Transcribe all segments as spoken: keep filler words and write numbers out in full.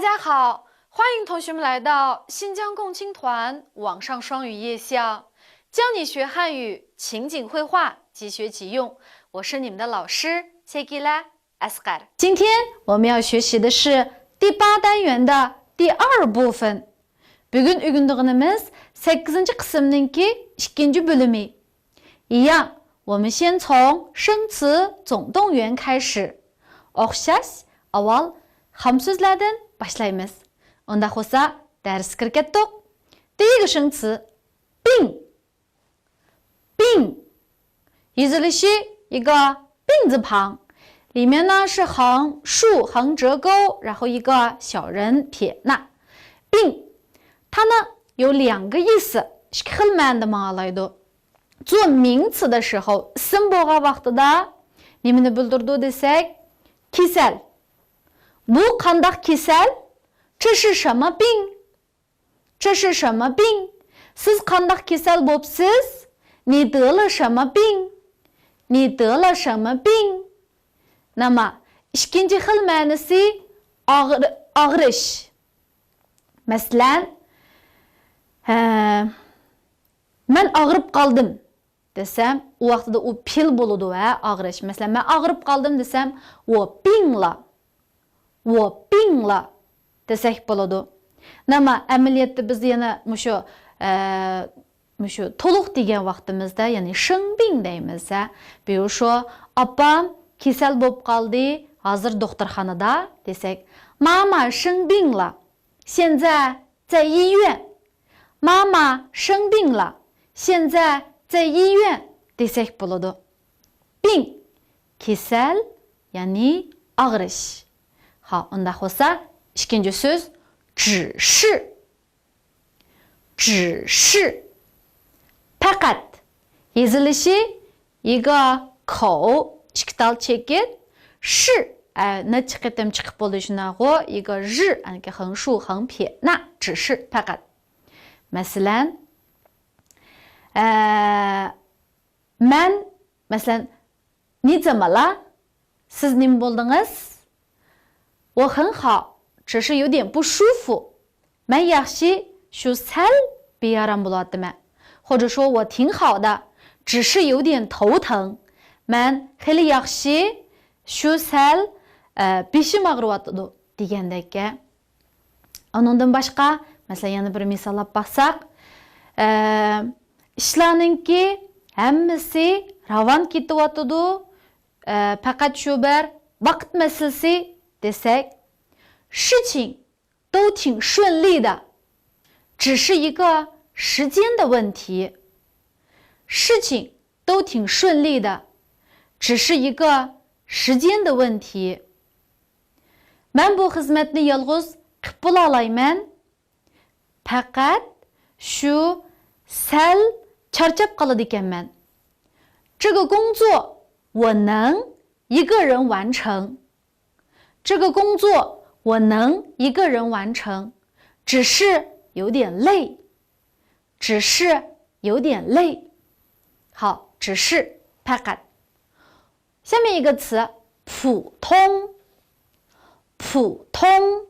大家好，欢迎同学们来到新疆共青团网上双语夜校，教你学汉语情景会话，即学即用。我是你们的老师切吉拉阿斯卡尔。今天我们要学习的是第八单元的第二部分。 بۈگۈن ئۆگىنىدىغىنىمىز سەككىزىنچى قىسىمنىڭكى ئىككىنچى بۆلۈمى. 一样，我们先从生词总动员开始. ئوخشاش، ئاۋۋال خام سۆزلەردىن باشلايمىز. ئۇنداق بولسا، دەرسكە كىرىپ كەتتۇق. 第一个生词، 病. 病. يېزىلىشى 一个病字旁，里面呢是横竖横折钩，然后一个小人撇捺。病，它呢有两个意思，ئىككى خىل مەنىدە ماڭالايدۇ. 做名词的时候، ئىسىم بولغان ۋاقتىدا نېمىنى بىلدۈرىدۇ دېسەك، كېسەل. بۇ قانداق كېسەل؟ 这是什么病؟ 这是什么病？ سىز قانداق كېسەل بوپسىز؟ 你得了什么病؟ 你得了什么病؟ نېمە؟ ئىككىنچى خىل مەنىسى ئاغرى-، ئاغرىش. مەسىلەن، ھە، مەن ئاغرىپ قالدىم دېسەم، ئۇ ۋاقتىدا ئۇ پېئىل بولىدۇ، ھە، ئاغرىش. مەسىلەن، مەن ئاغرىپ قالدىم دېسەم، 我病了. 我病了 دېسەك بولىدۇ. نېمە، ئەمەلىيەتتە بىز يەنە مۇشۇ، ئە، مۇشۇ تولۇق دېگەن ۋاقتىمىزدا، يەنى 生病 دەيمىز، ھە. 比如说، ئاپام كېسەل بولۇپ قالدى، ھازىر دوختۇرخانىدا دېسەك، 妈妈生病了，现在在医院. 妈妈生病了，现在在医院 دېسەك بولىدۇ. 病، كېسەل، يەنى ئاغرىش. ھا، ئۇنداق بولسا، ئىككىنچى سۆز، 只是. 只是. پەقەت. يېزىلىشى 一个口، ئىككى تال چېكىت، 是، ئە، نەچچە قېتىم چىقىپ بولدى شۇنداقغۇ، 一个日، ئەنكى 横竖横撇捺، 只是، پەقەت. مەسىلەن، ئە، مەن، مەسىلەن، 你怎么了؟ سىز نېمە بولدىڭىز؟ 我很好，只是有点不舒服. مەن ياخشى، شۇ سەل بىئارام بولۇۋاتىمەن. 或者说我挺好的，只是有点头疼. مەن خېلى ياخشى، شۇ سەل، ئە، بېشىم ئاغرىۋاتىدۇ دېگەندەككەن. ئۇنىڭدىن باشقا، مەسىلەن، يەنە بىر مىساللاپ باقساق، ئە، ئىشلارنىڭكى ھەممىسى راۋان كېتىۋاتىدۇ، ئە، پەقەت شۇ بىر ۋاقىت مەسىلىسى دېسەك، 事情都挺顺利的，只是一个时间的问题。事情都挺顺利的，只是一个时间的问题。 مەن بۇ خىزمەتنى يالغۇز قىپ بولالايمەن. پەقەت شۇ سەل چارچاپ قالىدىكەنمەن. 这个工作我能一个人完成。这个工作我能一个人完成，只是有点累。只是有点累。好，只是，پەقەت. 下面一个词，普通。普通。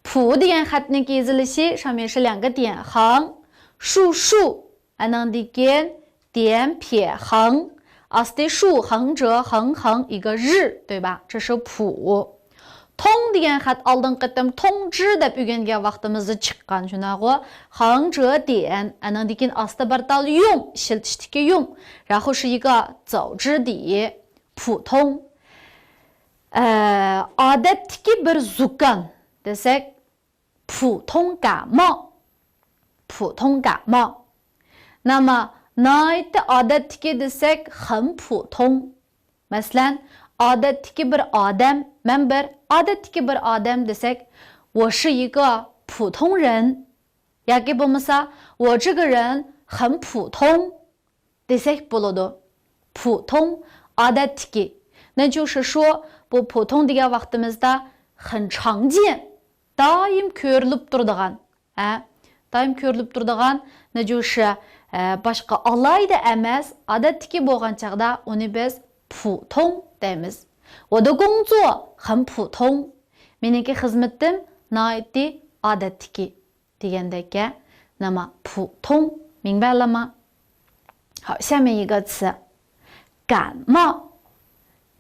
普 دېگەن خەتنىڭكى يېزىلىشى 上面是两个点，横竖竖، ئانىڭدىن كېيىن 点撇横، ئاستى 竖横折横横一个日，对吧？这是普。 通 دېگەن خەت ئالدىنقى قېتىم 通知 دەپ ئۆگەنگەن ۋاقتىمىزدا چىققان، شۇنداقغۇ؟ 横折点، ئانىڭدىن كېيىن ئاستى بىر تال 用، ئىشلىتىشتىكى 用، 然后是一个走之底，普通. ئە، ئادەتتىكى بىر زۇكام دېسەك، 普通感冒. 普通感冒. نېمە، ناھايىتى ئادەتتىكى دېسەك، 很普通. مەسىلەن، ئادەتتىكى بىر ئادەم، مەن بىر ئادەتتىكى بىر ئادەم دېسەك، 我是一个普通人. ياكى بولمىسا، 我这个人很普通 دېسەك بولىدۇ. 普通، ئادەتتىكى. 那就是说، بۇ 普通 دېگەن ۋاقتىمىزدا 很常见، دائىم كۆرۈلۈپ تۇرىدىغان، ھە، دائىم كۆرۈلۈپ تۇرىدىغان، 那就是، ئە، باشقا ئالاھىدە ئەمەس، ئادەتتىكى بولغان چاغدا ئۇنى بىز 普通 دەيمىز. 我的工作很普通. مېنىڭكى خىزمىتىم ناھايىتى ئادەتتىكى دېگەندەككەن. 那么普通，明白了吗？好，下面一个词，感冒。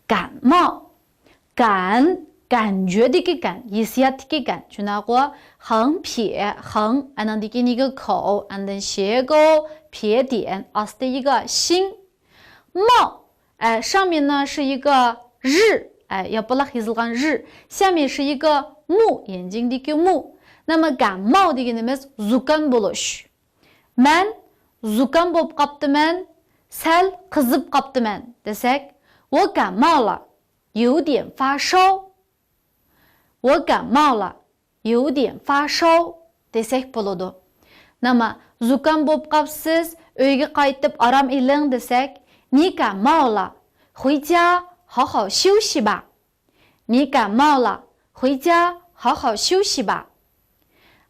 感冒。感，感觉的一个感， ھېسسىياتتىكى 感. شۇنداققۇ؟ 很瞥، 很 ئەنىڭدىكى 一个口 ئاندىن 斜勾 撇点 ئاستى 一个 心. 冒 ئە، 上面呢是一个日، ئە، ياپىلاق يېزىلغان 日، 下面是一个木، 眼睛的一个木. 那么感冒 دېگىنىمىز زۇكام بولۇش. مەن زۇكام بولۇپ قاپتىمەن، سەل قىزىپ قاپتىمەن دېسەك، 我感冒了，有点发烧. 我感冒了，有点发烧 دېسەك بولىدۇ. 那么 زۇكام بولۇپ قاپسىز، ئۆيگە قايتىپ ئارام ئېلىڭ دېسەك، 你感冒了，回家好好休息吧. 你感冒了，回家好好休息吧.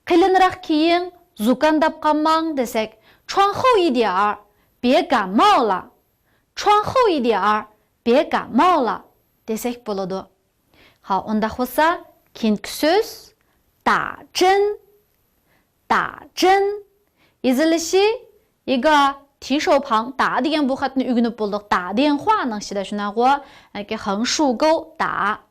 قېلىنراق كىيىڭ، زۇكامداپ قالماڭ دېسەك، 穿厚一点儿，别感冒了. 穿厚一点儿，别感冒了 دېسەك بولىدۇ. ھا، ئۇنداق بولسا، كېيىنكى سۆز، 打针. 打针. يېزىلىشى، 一个提手旁 打 دېگەن بۇ خەتنى ئۆگىنىپ بولدۇق. 打 دېگەن 画 نىڭ ئىچىدە شۇنداققۇ؟ ياكى 横竖钩 打.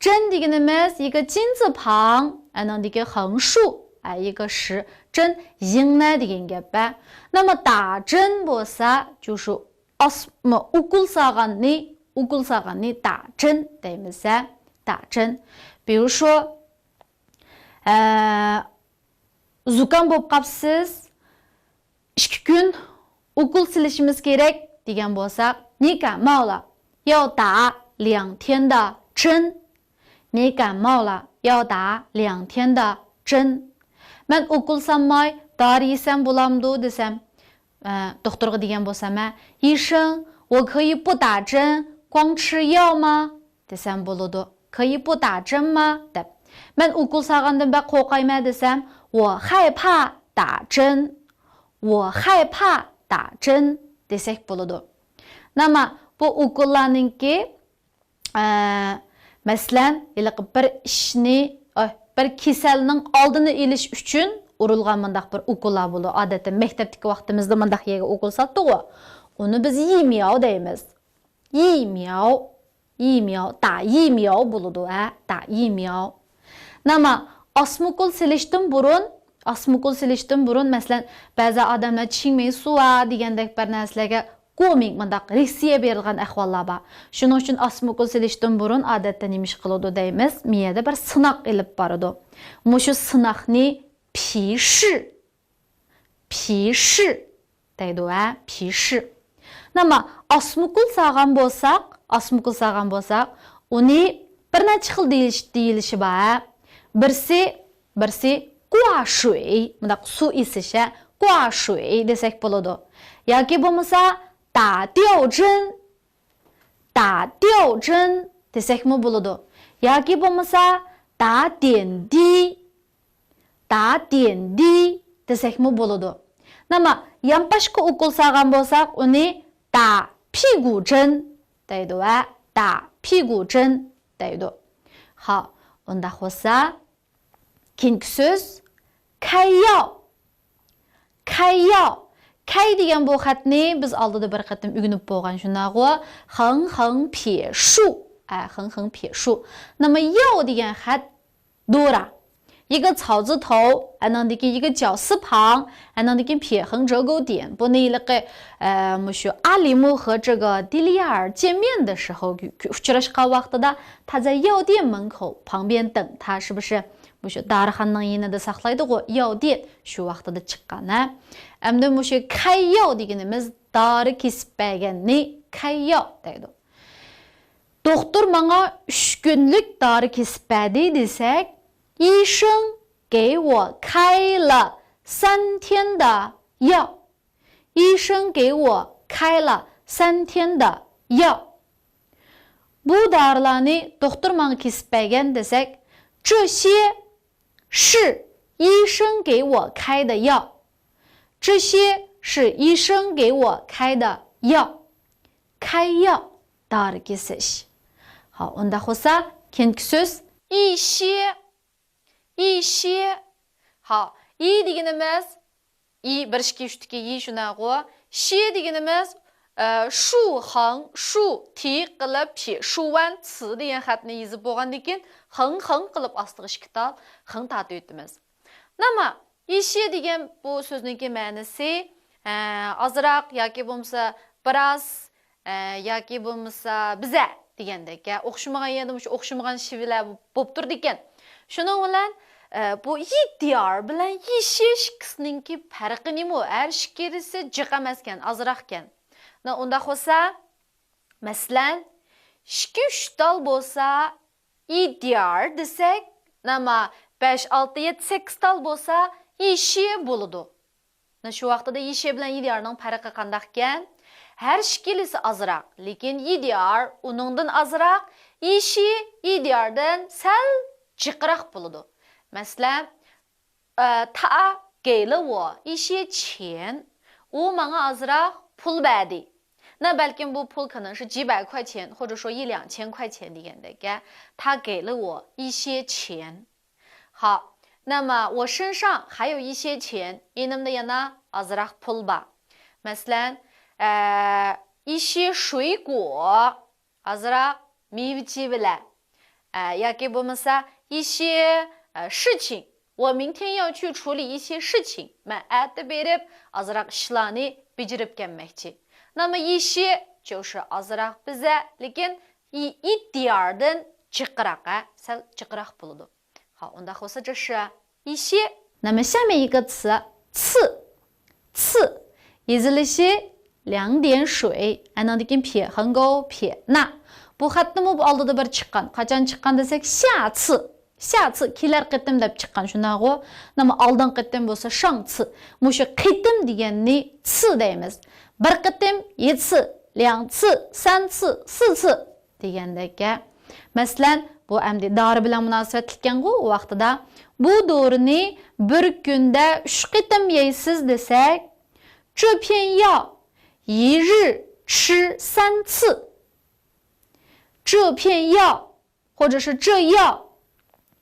针 دېگىنىمىز 一个金字旁 ئەنىڭدىكى 横竖 ئە، 一个十، 针 يىڭنە دېگەن گەپ. 那么打针 بولسا، 就是 ئاسما ئوكۇل سالغاننى، ئوكۇل سالغاننى 打针 دەيمىز ھە، 打针. 比如说، ئە، زۇكام بولۇپ قاپسىز، ئىككى كۈن ئوكۇل سېلىشىمىز كېرەك دېگەن بولساق، 你感冒了，要打两天的针. 你感冒了，要打两天的针. مەن ئوكۇل سالماي دارى يېسەم بولامدۇ دېسەم، ئە، دوختۇرغا دېگەن بولسام، ھە، 医生，我可以不打针，光吃药吗؟ دېسەم بولىدۇ. 可以不打针吗؟ دەپ. مەن ئوكۇل سالغاندىن بەك قورقايمەن دېسەم، 我害怕打针، 我害怕打针 دېسەك بولىدۇ. 那么، بۇ ئوكۇللارنىڭكى ئە، مەسىلەن، ھېلىقى بىر ئىشنى، ئاي، بىر كېسەلنىڭ ئالدىنى ئېلىش ئۈچۈن ئۇرۇلغان مۇنداق بىر ئوكۇللار بولىدۇ. ئادەتتە مەكتەپتىكى ۋاقتىمىزدا مۇنداق يەرگە ئوكۇل ساتتىغۇ. ئۇنى بىز يىمياۋ دەيمىز. يىمياۋ، يىمياۋ، 打疫苗 بولىدۇ، ھە، 打疫苗. 那么، ئاسما ئوكۇل سېلىشتىن بۇرۇن، ئاسما ئوكۇل سېلىشتىن بۇرۇن، مەسىلەن، بەزى ئادەملەر 青霉素 ۋە دېگەندەك بىر نەرسىلەرگە 过敏 مۇنداق رېئاكسىيە بېرىدىغان ئەھۋاللار بار. شۇنىڭ ئۈچۈن ئاسما ئوكۇل سېلىشتىن بۇرۇن ئادەتتە نېمە ئىش قىلىدۇ دەيمىز؟ مىيەدە بىر سىناق ئېلىپ بارىدۇ. مۇشۇ سىناقنى 皮试، 皮试 دەيدۇ، ھە، 皮试. 那么، ئاسما ئوكۇل سالغان بولساق، ئاسما ئوكۇل سالغان بولساق، ئۇنى بىر نەچچە خىل دېيىلىش، دېيىلىشى بار، ھە. بىرسى، بىرسى 挂水، مۇنداق سۇ ئېسىش، ھە، 挂水 دېسەك بولىدۇ. ياكى بولمىسا، 打吊针، 打吊针 دېسەكمۇ بولىدۇ. ياكى بولمىسا، 打点滴، 打点滴 دېسەكمۇ بولىدۇ. 那么، يانپاشقا ئوكۇل سالغان بولساق، ئۇنى 打屁股针 دەيدۇ، ھە، 打屁股针 دەيدۇ. ھا، ئۇنداق بولسا، كېيىنكى سۆز، 开药. 开药. 开 دېگەن بۇ خەتنى بىز ئالدىدا بىر قېتىم ئۆگىنىپ بولغان، شۇنداقغۇ؟ 横横撇竖. ئە، 横横撇竖. 那么药 دېگەن خەت دورا. 一个草字头، ئەنىڭدىكى 一个绞丝旁، ئەنىڭدىكى 撇横折钩点. بۇنى ھېلىقى، ئە، مۇشۇ 阿里木和这个迪利亚尔见面的时候، ئۇچراشقان ۋاقتىدا، 他在药店门口旁边等他، 是不是؟ مۇشۇ دارىخانىنىڭ يېنىدا ساقلايدىغۇ، 药店، شۇ ۋاقتىدا چىققان، ھە. ئەمدى مۇشۇ 开药 دېگىنىمىز دارى كېسىپ بەرگەننى 开药 دەيدۇ. دوختۇر ماڭا ئۈچ كۈنلۈك دارى كېسىپ بەردى دېسەك، 医生给我开了三天的药. 医生给我开了三天的药. بۇ دارىلارنى دوختۇر ماڭا كېسىپ بەرگەن دېسەك، 这些是医生给我开的药. 这些是医生给我开的药. 开药، دارى كېسىش. ھا، ئۇنداق بولسا، كېيىنكى سۆز، 一些. 一些. ئىشى. ھا، ئى دېگىنىمىز، ئى بىر ئىككى ئۈچتىكى ئى شۇنداقغۇ. شى دېگىنىمىز، ئە، شۇ خېڭ، شۇ تى قىلىپ پى، شۇۋەن چى دېگەن خەتنى يېزىپ بولغاندىن كېيىن، خېڭ، خېڭ قىلىپ ئاستىغا ئىككى تال خېڭ تارتىۋېتىمىز. نېمە؟ ئىشى دېگەن بۇ سۆزنىڭكى مەنىسى، ئە، ئازراق ياكى بولمىسا بىراز، ئە، ياكى بولمىسا بىزە دېگەندەك، ئە، ئوخشىمىغان يەردە مۇشۇ ئوخشىمىغان شىۋىلەر بولۇپ تۇرىدىكەن. شۇنىڭ بىلەن، ئە، بۇ يىديار بىلەن يىشى ئىككىسىنىڭكى پەرقى نېمە؟ ھەر ئىككىلىسى جىق ئەمەسكەن، ئازراقكەن. نە، ئۇنداق بولسا، مەسىلەن، ئىككى ئۈچ تال بولسا، يىديار دېسەك، نېمە، بەش، ئالتە، يەتتە، سەككىز تال بولسا، يىشى بولىدۇ. نە، شۇ ۋاقتىدا يىشى بىلەن يىديارنىڭ پەرقى قانداقكەن؟ ھەر ئىككىلىسى ئازراق، لېكىن يىديار ئۇنىڭدىن ئازراق، يىشى يىدياردىن سەل جىقراق بولىدۇ. مەسىلەن، ئە، 他给了我一些钱، ئۇ ماڭا ئازراق پۇل بەردى. نە، بەلكىم بۇ پۇل 可能是几百块钱，或者说一两千块钱 دېگەندەك، ئە، 他给了我一些钱. 好，那么我身上还有一些钱， يېنىمدا يەنە ئازراق پۇل بار. مەسىلەن، ئە، 一些水果، ئازراق مېۋە-چېۋىلەر. ئە، ياكى بولمىسا، 一些، ئە، 事情، 我明天要去处理一些事情. مەن ئەتە بېرىپ، ئازراق ئىشلارنى بېجىرىپ كەلمەكچى. نېمە، 一些 جوشى ئازراق بىزە، لېكىن 一، يىدياردىن جىقراق، ھە، سەل جىقراق بولىدۇ. 好， ئۇنداق بولسا 这是一些. 那么下面一个词，次，次 يېزىلىشى 两点水، ئەنىڭدىن كېيىن پى، 横勾 پى، 那. بۇ خەتنىمۇ بۇ ئالدىدا بىر چىققان. قاچان چىققان دېسەك، 下次، 下次 كېلەر قېتىم دەپ چىققان، شۇنداقغۇ؟ نېمە، ئالدىنقى قېتىم بولسا 上次. مۇشۇ قېتىم دېگەننى 次 دەيمىز. بىر قېتىم 一次، 两次، 三次، 四次 دېگەندەك. مەسىلەن، بۇ ئەمدى دورا بىلەن مۇناسىۋەتلىككەنغۇ، ئۇ ۋاقتىدا، بۇ دورىنى بىر كۈندە ئۈچ قېتىم يەيسىز دېسەك، 这片药一日吃三次. 这片药 或者是这药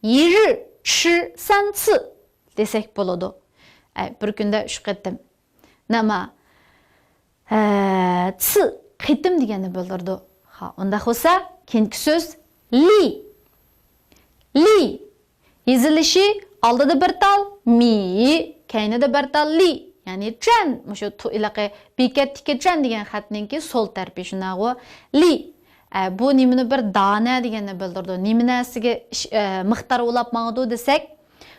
一日吃三次 دېسەك بولىدۇ. ئەي، بىر كۈندە ئۈچ قېتىم. نېمە؟ ئە، 次 قېتىم دېگەننى بىلدۈرىدۇ. ھا، ئۇنداق بولسا، كېيىنكى سۆز لى. لى يېزىلىشى ئالدىدا بىر تال مى، كەينىدە بىر تال لى. يەنى 占، مۇشۇ تو-، ھېلىقى بېكەتتىكى 占 دېگەن خەتنىڭكى سول تەرىپى، شۇنداقغۇ؟ لى. ئە، بۇ نېمىنى، بىر دانە دېگەننى بىلدۈرىدۇ. نېمە نەرسىگە ئىش-، ئە، مىقدار ئۇلاپ ماڭىدۇ دېسەك،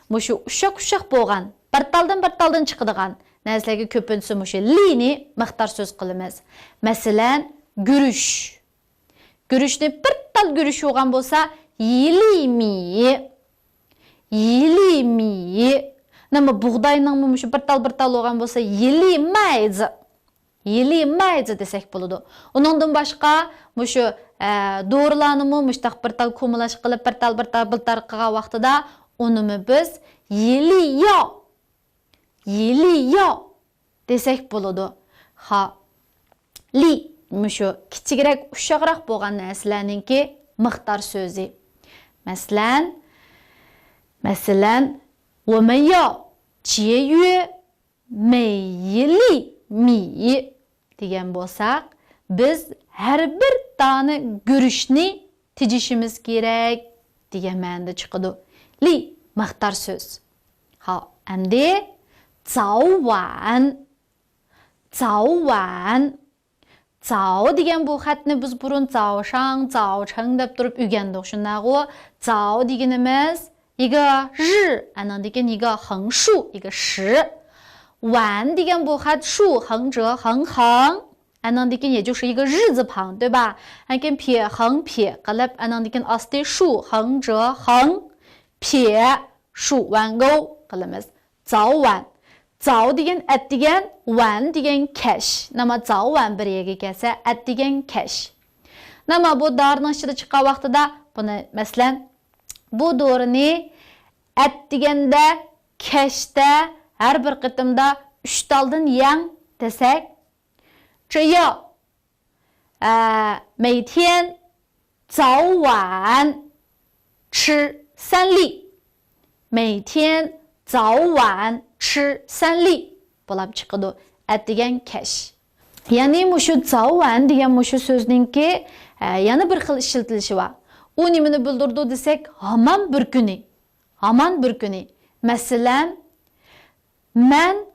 مۇشۇ ئۇششاق-ئۇششاق بولغان، بىر تالدىن بىر تالدىن چىقىدىغان نەرسىلەرگە كۆپىنچىسى مۇشۇ لىنى مىقدار سۆز قىلىمىز. مەسىلەن، گۈرۈچ. گۈرۈچنى بىر تال گۈرۈچ يۇغان بولسا، يىلى مىيى. يىلى مىيى. نېمە، بۇغداينىڭمۇ مۇشۇ بىر تال، بىر تال بولغان بولسا، يىلى مايزى. يىلى مايزى دېسەك بولىدۇ. ئۇنىڭدىن باشقا مۇشۇ، ئە، دورىلارنىمۇ مۇشتاق بىر تال كومىلاش قىلىپ، بىر تال، بىر تال، بىر تال قىلغان ۋاقتىدا ئۇنىمۇ بىز يىلى ياۋ، يىلى ياۋ دېسەك بولىدۇ. ھا، لى مۇشۇ كىچىكرەك، ئۇششاقراق بولغان نەرسىلەرنىڭكى مىقدار سۆزى. مەسىلەن، مەسىلەن، 我们要节约每一粒米 دېگەن بولساق، بىز ھەر بىر دانە گۈرۈچنى تېجىشىمىز كېرەك دېگەن مەنىدە چىقىدۇ. لى مىقدار سۆز. ھا، ئەمدى 早晚. 早晚. 早 دېگەن بۇ خەتنى بىز بۇرۇن 早上، 早晨 دەپ تۇرۇپ ئۆگەندۇق، شۇنداقغۇ؟ 早 دېگىنىمىز 一个日، ئانىڭدىن كېيىن 一个横竖، 一个时. 晚 دېگەن بۇ خەت 竖横折横横، ئانىڭدىن كېيىن 也就是一个日字旁، 对吧؟ ئاندىن كېيىن 撇横撇 قىلىپ، ئانىڭدىن كېيىن ئاستى 竖横折横撇 竖弯钩 قىلىمىز. 早晚. 早 دېگەن ئەتىگەن، 晚 دېگەن كەچ. نېمە، 早晚 بىر يەرگە كەلسە، ئەتىگەن كەچ. نېمە، بۇ دورىنىڭ ئىچىدە چىققان ۋاقتىدا بۇنى، مەسىلەن، بۇ دورىنى ئەتىگەندە، كەچتە، ھەر بىر قېتىمدا ئۈچ تالدىن يەڭ دېسەك، 这药 ئە، 每天早晚吃三粒.每天早晚吃三粒 بولۇپ چىقىدۇ. ئەتىگەن كەچ. يەنى مۇشۇ 早晚 دېگەن مۇشۇ سۆزنىڭكى، ئە، يەنە بىر خىل ئىشلىتىلىشى بار. ئۇ نېمىنى بىلدۈرىدۇ دېسەك، ھامان بىر كۈنى. ھامان بىر كۈنى. مەسىلەن، مەن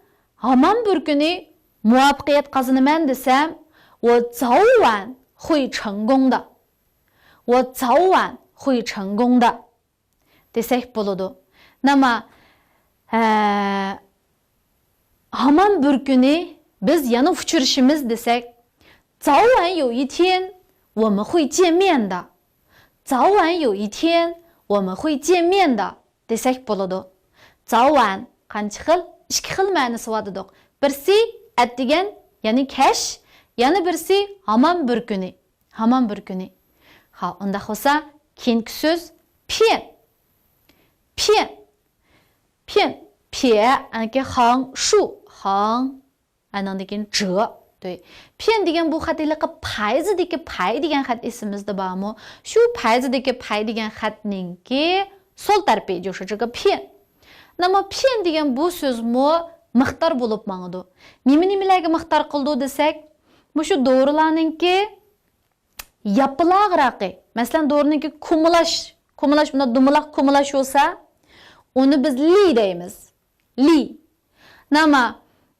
ھامان بىر كۈنى مۇۋەپپەقىيەت قازىنىمەن دېسەم، 我早晚会成功的. 我早晚会成功的. دېسەك بولىدۇ. نېمە، ھە، ھامان بىر كۈنى بىز يەنە ئۇچرىشىمىز دېسەك، 早晚有一天我们会见面的. 早晚有一天我们会见面的 دېسەك بولىدۇ. 早晚 قانچە خىل؟ ئىككى خىل مەنىسى بار دېدۇق. بىرسى ئەتىگەن، يەنى كەچ، يەنە بىرسى ھامان بىر كۈنى. ھامان بىر كۈنى. ھا، ئۇنداق بولسا، كېيىنكى سۆز 骗. 骗. 骗. 撇 ئەنكى 横، 竖، 横. ئانىڭدىن كېيىن 折. 对. 骗 دېگەن بۇ خەت ھېلىقى 牌子دىكى 牌 دېگەن خەت ئېسىمىزدە بارمۇ؟ شۇ 牌子دىكى 牌 دېگەن خەتنىڭكى سول تەرىپى 就是这个 骗. نېمە، 骗 دېگەن بۇ سۆزمۇ مىقدار بولۇپ ماڭىدۇ. نېمە-نېمىلەرگە مىقدار قىلىدۇ دېسەك، مۇشۇ دورىلارنىڭكى ياپىلاقراقى، مەسىلەن، دورىنىڭكى كۇمىلاش، كۇمىلاش، مۇنداق دومىلاق كۇمىلاش بولسا، ئۇنى بىز لى دەيمىز. لى. نېمە،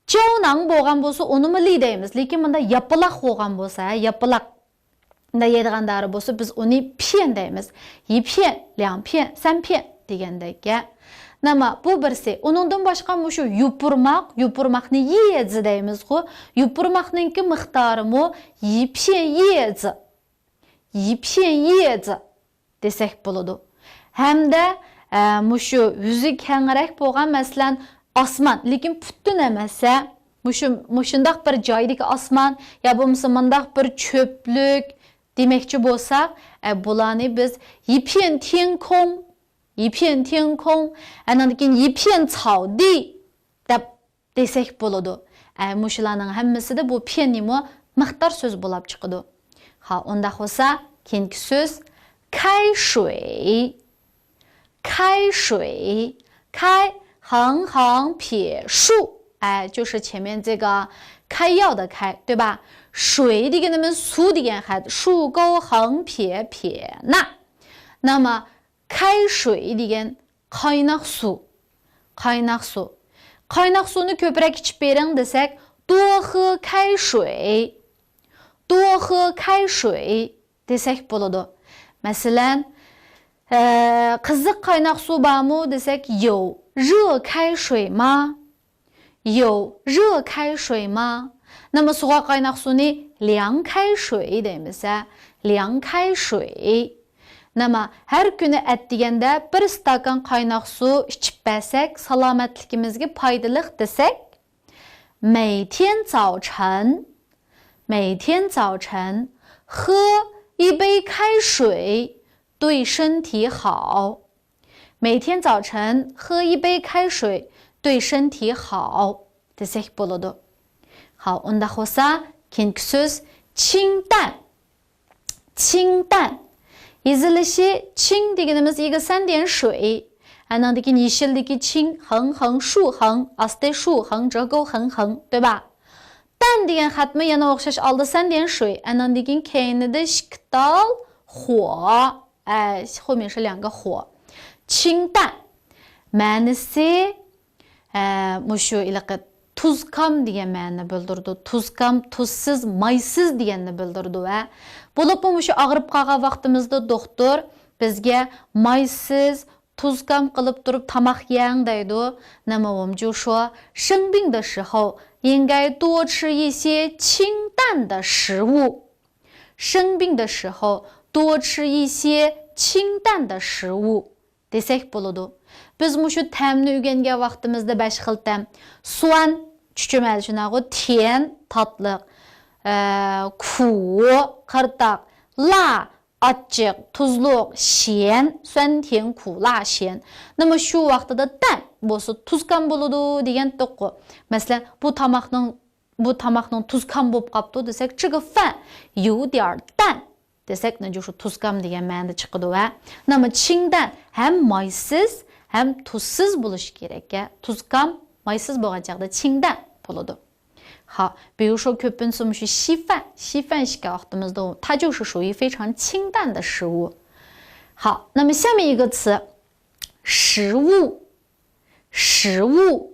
胶囊 بولغان بولسا، ئۇنىمۇ لى دەيمىز. لېكىن مۇنداق ياپىلاق بولغان بولسا، ھە، ياپىلاق. مۇنداق يەيدىغان دورا بولسا، بىز ئۇنى 片 دەيمىز. 一片، 两片، 三片 دېگەندەك. نېمە، بۇ بىرسى. ئۇنىڭدىن باشقا مۇشۇ يوپۇرماق، يوپۇرماقنى 叶子 دەيمىزغۇ. يوپۇرماقنىڭكى مىقدارىمۇ 一片叶子. 一片叶子 دېسەك بولىدۇ. ھەمدە، ئە، مۇشۇ يۈزى كەڭرەك بولغان، مەسىلەن، ئاسمان، لېكىن پۈتۈن ئەمەس، ھە، مۇشۇ، مۇشۇنداق بىر جايدىكى ئاسمان يا بولمىسا مۇنداق بىر چۆپلۈك دېمەكچى بولساق، ئە، بۇلارنى بىز 一片天空، 一片天空، ئاندىن كېيىن 一片草地 دەپ دېسەك بولىدۇ. ئە، مۇشۇلارنىڭ ھەممىسىدە بۇ 片 نىمۇ مىقدار سۆز بولاپ چىقىدۇ. ھا، ئۇنداق بولسا، كېيىنكى سۆز 开水. 开水. 开، 横横撇竖. 哎，就是前面这个开药的开，对吧？水 دېگىنىمىز سۇ دېگەن خەت. 竖钩横撇撇捺. 那么 开水 دېگەن قايناق سۇ. قايناق سۇ. قايناق سۇنى كۆپرەك ئىچىپ بېرىڭ دېسەك، 多喝开水. 多喝开水 دېسەك بولىدۇ. مەسىلەن، ئە، قىزىق قايناق سۇ بارمۇ دېسەك، 有热开水吗؟ 有热开水吗؟ نېمە، سوغۇق قايناق سۇنى 凉开水 دەيمىز، ھە؟ 凉开水. نېمە، ھەر كۈنى ئەتىگەندە بىر ئىستاكان قايناق سۇ ئىچىپ بەرسەك، سالامەتلىكىمىزگە پايدىلىق دېسەك، 每天早晨，每天早晨喝一杯开水，对身体好。 每天早晨喝一杯开水，对身体好 دېسەك بولىدۇ. ھاۋ، ئۇنداق بولسا، كېيىنكى سۆز 清淡. 清淡. يېزىلىشى 清 دېگىنىمىز 一个三点水. ئانىڭدىن كېيىن يېشىلدىكى 清، 横横竖横، ئاستى 竖横折钩横横، 对吧؟ 淡 دېگەن خەتمۇ يەنە ئوخشاش، ئالدى 三点水، ئانىڭدىن كېيىن كەينىدە ئىككى تال 火. ئە، 后面是两个火. 清淡. مەنىسى، ئە، مۇشۇ ھېلىقى تۇزكام دېگەن مەنىنى بىلدۈرىدۇ. تۇزكام، تۇزسىز، مايسىز دېگەننى بىلدۈرىدۇ، ھە. بولۇپمۇ مۇشۇ ئاغرىپ قالغان ۋاقتىمىزدا دوختۇر بىزگە مايسىز، تۇزكام قىلىپ تۇرۇپ تاماق يەڭ دەيدۇ. 那么我们就说，生病的时候应该多吃一些清淡的食物。 生病的时候多吃一些清淡的食物 دېسەك بولىدۇ. بىز مۇشۇ تەمنى ئۆگەنگەن ۋاقتىمىزدا بەش خىل تەم. 酸، چۈچۈمەل شۇنداقغۇ، 甜، تاتلىق، ئە، 苦، قىرتاق، 辣، ئاچچىق، تۇزلۇق، 咸، 酸甜苦辣咸. نېمە، شۇ ۋاقتىدا 淡 بولسا تۇزكام بولىدۇ دېگەنتۇققۇ. مەسىلەن، بۇ تاماقنىڭ بۇ تاماقنىڭ تۇزكام بولۇپ قاپتۇ دېسەك، 这个饭有点淡 دېسەك، 那就是 تۇزكام دېگەن مەنىدە چىقىدۇ ۋە 那么清淡 ھەم مايسىز، ھەم تۇزسىز بولۇشى كېرەك. تۇزكام، مايسىز بولغان چاغدا چىڭدەن بولىدۇ. 好，比如说 كۆپىنچىسى مۇشۇ شىفەن، شىفەن ئىشكەن ۋاقتىمىزدا 它就是属于非常清淡的食物。好，那么下面一个词，食物，食物。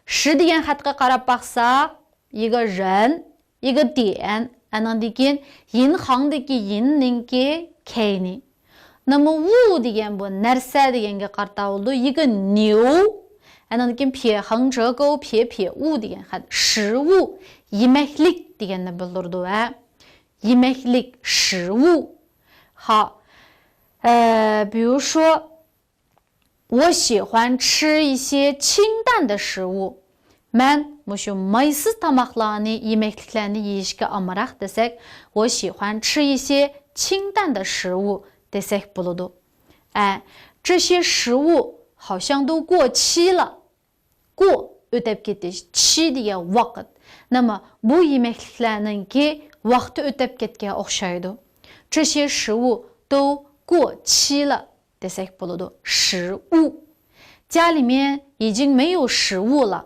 ش دېگەن خەتكە قاراپ باقساق، 一个人، 一个点، ئانىڭدىن كېيىن يىنخاڭدىكى يىننىڭكى كەينى. نېمە ۋۇ دېگەن بۇ نەرسە دېگەنگە قارىتا بولىدۇ. 一个牛، ئانىڭدىن كېيىن 撇横折钩撇撇 ۋۇ دېگەن خەت. 食物، يېمەكلىك دېگەننى بىلدۈرىدۇ ھە. يېمەكلىك، 食物。 ھا، ئە، 比如说 我喜欢吃一些清淡的食物. مەن مۇشۇ مايسىز تاماقلارنى، يېمەكلىكلەرنى يېيىشكە ئامراق دېسەك، 我喜欢吃一些清淡的食物 دېسەك بولىدۇ. ئە، 这些食物好像都过期了. 过، ئۆتەپ كېتىش، 期 دېگەن ۋاقىت. نېمە، بۇ يېمەكلىكلەرنىڭكى ۋاقتى ئۆتەپ كەتكەن ئوخشايدۇ. 这些食物都过期了 دېسەك بولىدۇ. 食物. 家里面已经没有食物了.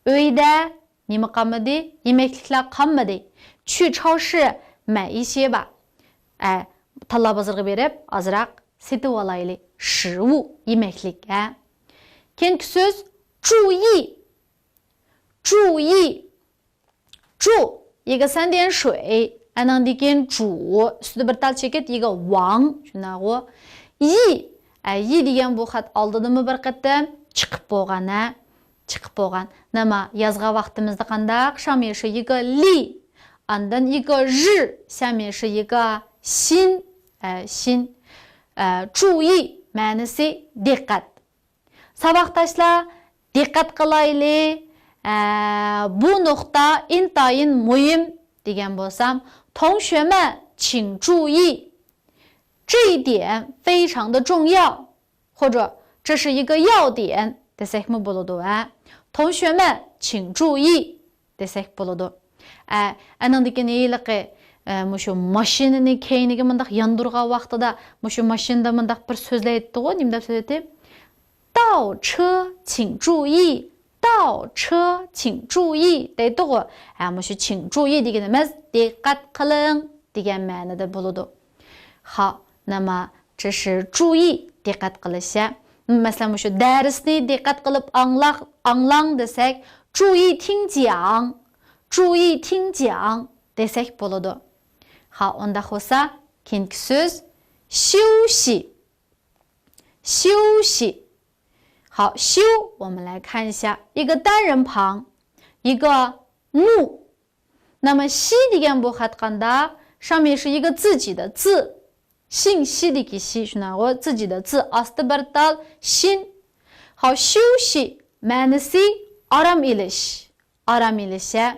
ئۆيدە نېمە قالمىدى؟ يېمەكلىكلەر قالمىدى. 去超市买一些吧. ئە، تاللا بازىرىغا بېرىپ، ئازراق سېتىۋالايلى. 食物، يېمەكلىك، ھە. كېيىنكى سۆز، 注意. 注意. 注، 一个三点水, ئانىڭدىن كېيىن 主, ئۈستىدە بىر تال چېكىت, 一个 ۋاڭ، شۇنداقغۇ. 意, ئە، 意 دېگەن بۇ خەت ئالدىدىمۇ بىر قېتىم چىقىپ بولغان، ھە. چىقىپ بولغان. نېمە، يازغان ۋاقتىمىزدا قانداق؟ 上面是一个立, ئاندىن 一个日, 下面是一个心, ئە، 心. ئە، 注意 مەنىسى دىققەت. ساۋاقداشلار، دىققەت قىلايلى. ئە، بۇ نۇقتا ئىنتايىن مۇھىم دېگەن بولسام، 同学们请注意, 这一点非常的重要. 或者这是一个要点 دېسەكمۇ بولىدۇ، ھە. 同学们请注意 دېسەك بولىدۇ. ئە، ئانىڭدىن كېيىن ھېلىقى، ئە، مۇشۇ ماشىنىنى كەينىگە مۇنداق ياندۇرغان ۋاقتىدا، مۇشۇ ماشىنىدا مۇنداق بىر سۆزلەيتتىغۇ، نېمە دەپ سۆزلەيتتى؟ 倒车请注意, 倒车请注意 دەيتتىغۇ. ھە، مۇشۇ 请注意 دېگىنىمىز دىققەت قىلىڭ دېگەن مەنىدە بولىدۇ. خا، نېمە، 这是注意، دىققەت قىلىش، ھە. مەسىلەن، مۇشۇ دەرسنى دىققەت قىلىپ ئاڭلاق-، ئاڭلاڭ دېسەك، 注意听讲, 注意听讲 دېسەك بولىدۇ. خا، ئۇنداق بولسا، كېيىنكى سۆز، 休息, 休息. خا، 休, 我们来看一下，一个单人旁，一个木. 那么 ش دېگەن بۇ خەت قانداق؟ 上面是一个自己的自, 信息دىكى 息 شۇنداقغۇ؟ 自己的自 ئاستى بىر تال 心. خا، 休息 مەنىسى ئارام ئېلىش. ئارام ئېلىش، ھە.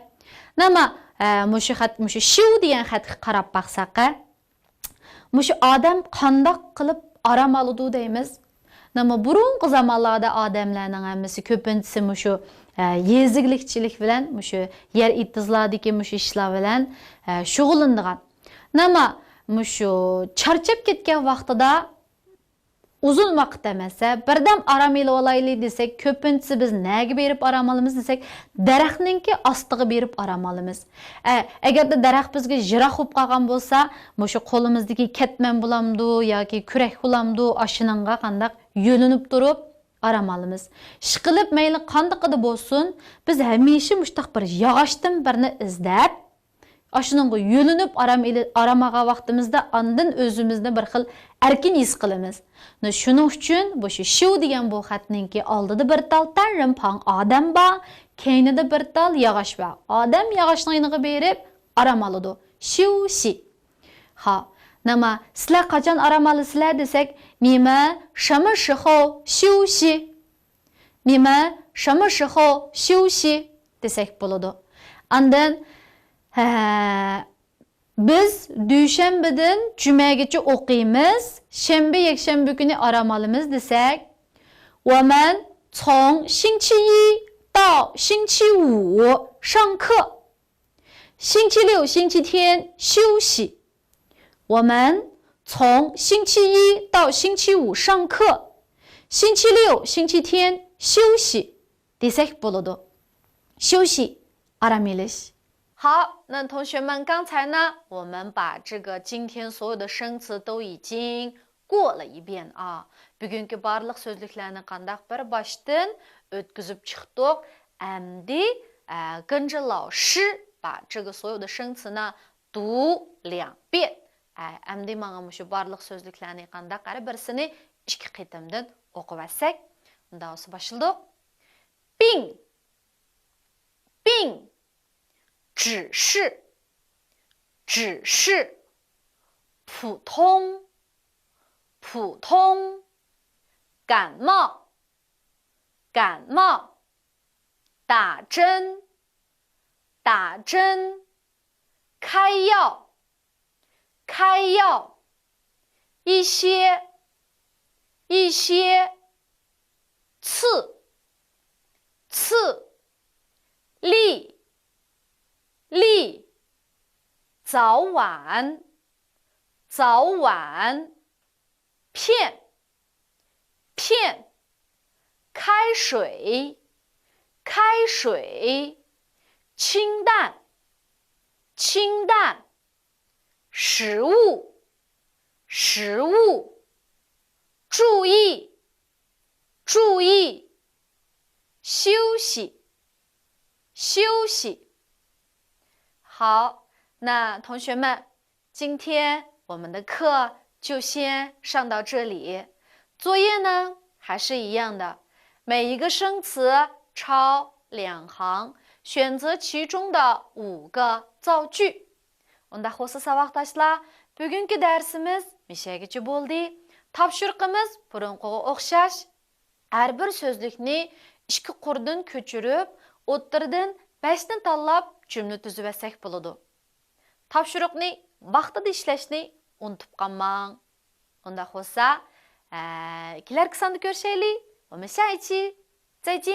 نېمە، ئە، مۇشۇ خەت، مۇشۇ 休 دېگەن خەتكە قاراپ باقساق، ھە. مۇشۇ ئادەم قانداق قىلىپ ئارام ئالىدۇ دەيمىز؟ نېمە، بۇرۇنقى زامانلاردا ئادەملەرنىڭ ھەممىسى كۆپىنچىسى مۇشۇ، ئە، يېزا ئىگىلىكچىلىك بىلەن، مۇشۇ يەر ئېتىزلاردىكى مۇشۇ ئىشلار بىلەن، ئە، شۇغۇللىنىدىغان. نېمە، مۇشۇ چارچاپ كەتكەن ۋاقتىدا ئۇزۇن ۋاقىت ئەمەس، ھە، بىردەم ئارام ئېلىۋالايلى دېسەك، كۆپىنچىسى بىز نەگە بېرىپ ئارام ئالىمىز دېسەك، دەرەخنىڭكى ئاستىغا بېرىپ ئارام ئالىمىز. ئە، ئەگەردە دەرەخ بىزگە يىراق بولۇپ قالغان بولسا، مۇشۇ قولىمىزدىكى كەتمەن بولامدۇ ياكى كۈرەك بولامدۇ، ئاشۇنىڭغا قانداق يۆلىنىپ تۇرۇپ ئارام ئالىمىز. ئىشقىلىپ، مەيلى قاندىقىدا بولسۇن، بىز ھەمىشە مۇشۇنداق بىر ياغاچتىن بىرنى ئىزدەپ، ئاشۇنىڭغا يۆلىنىپ ئارام ئېلى-، ئارام ئالغان ۋاقتىمىزدا ئاندىن ئۆزىمىزنى بىر خىل ئەركىن ھېس قىلىمىز. نە، شۇنىڭ ئۈچۈن بۇ شۇ 休 دېگەن بۇ خەتنىڭكى ئالدىدا بىر تال تەنرىنپاڭ ئادەم بار، كەينىدە بىر تال ياغاچ بار. ئادەم ياغاچنىڭ يېنىغا بېرىپ ئارام ئالىدۇ. 休息. خا، نېمە، سىلەر قاچان ئارام ئالىسىلەر دېسەك، 你们什么时候休息؟ 你们什么时候休息 دېسەك بولىدۇ. ئاندىن، ھە، بىز دۈشەنبىدىن جۈمەگىچە ئوقۇيمىز، شەنبە، يەكشەنبە كۈنى ئارام ئالىمىز دېسەك، 我们从星期一到星期五上课. 星期六、星期天休息。我们从星期一到星期五上课，星期六、星期天休息 دېسەك بولىدۇ. 休息 ئارام ئېلىش. 好，那同学们，刚才呢，我们把这个今天所有的生词都已经过了一遍啊。 بۈگۈنكى بارلىق سۆزلۈكلەرنى قانداق بىر باشتىن ئۆتكۈزۈپ چىقتۇق. ئەمدى، ئە، 跟着老师把这个所有的生词呢读两遍. ئە، ئەمدى ماڭا مۇشۇ بارلىق سۆزلۈكلەرنى قانداق ھەر بىرسىنى ئىككى قېتىمدىن ئوقۇۋەتسەك. ئۇنداق بولسا باشلىدۇق. 病، 病، 只是، 只是, 普通, 普通, 感冒, 感冒, 打针, 打针, 开药, 开药, 一些, 一些, 次, 次, 粒, 粒, 早晚, 早晚, 片, 片, 开水, 开水, 清淡, 清淡, 食物, 食物, 注意, 注意, 休息, 休息. 好，那同学们，今天我们的课就先上到这里。作业呢，还是一样的，每一个生词抄两行，选择其中的五个造句。 ئۇنداق بولسا ساۋاقداشلار، بۈگۈنكى دەرسىمىز مۇشۇ يەرگىچە بولدى. تاپشۇرۇقىمىز بۇرۇنقىغا ئوخشاش. ھەر بىر سۆزلۈكنى ئىككى قۇردىن كۆچۈرۈپ، ئوتتۇرىدىن بەشنى تاللاپ جۈملە تۈزۈۋەتسەك بولىدۇ. تاپشۇرۇقنى ۋاقتىدا ئىشلەشنى ئۇنتۇپ قالماڭ. ئۇنداق بولسا، ئە، كېلەركى ساندا كۆرۈشەيلى. 我们下一期再见.